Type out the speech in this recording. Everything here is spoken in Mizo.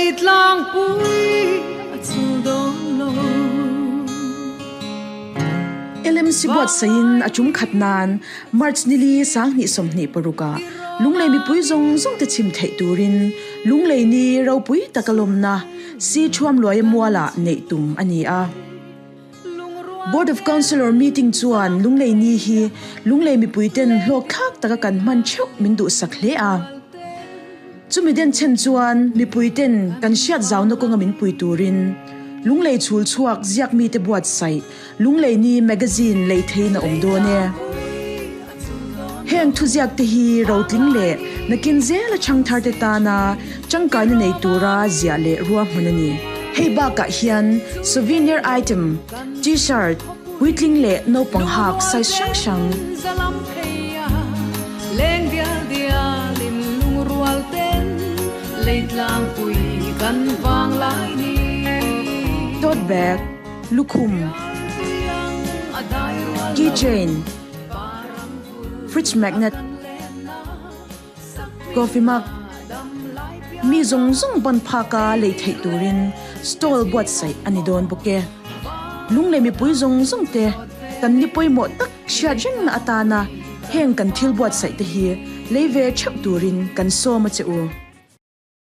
Leitlangpui a chul dawn lo. LMC buatsaihin a tum khat nan March nili 2026 ah Lunglei mipui zawng zawng te chim theih turin Lunglei ni ropui taka lawmna Si Thuamluaia mualah neih tum a ni a. Board of Councillor meeting chuan Lunglei ni hi Lunglei mipui ten hlawk thlak taka kan hman theuh min duhsak hle a. Chumi den chhen chuan mipui ten kan hriat zauna kawnga min pui turin Lunglei chhul chhuak ziak mite buatsaih Lunglei ni magazine lei theiin a awm dawn e. Heng thuziak te hi rotling leh nakin zela chhangthar te tana tangkaina nei tura ziah leh ruahman a ni. Hei bakah hian souvenir item, T-shirt, puitling leh naupang hak size hrang hrang. Tote bag, lukhum, keychain, Fridge magnet, coffee mug, mi zawng zawng ban phaka lei theih turin stall buatsaih a ni dawn bawk e. Lunglei mipui zawng zawng te kan ni pawimawh tak hriat rengna atana heng kan thil buatsaih te hi lei ve theuh turin kan sawm a che u.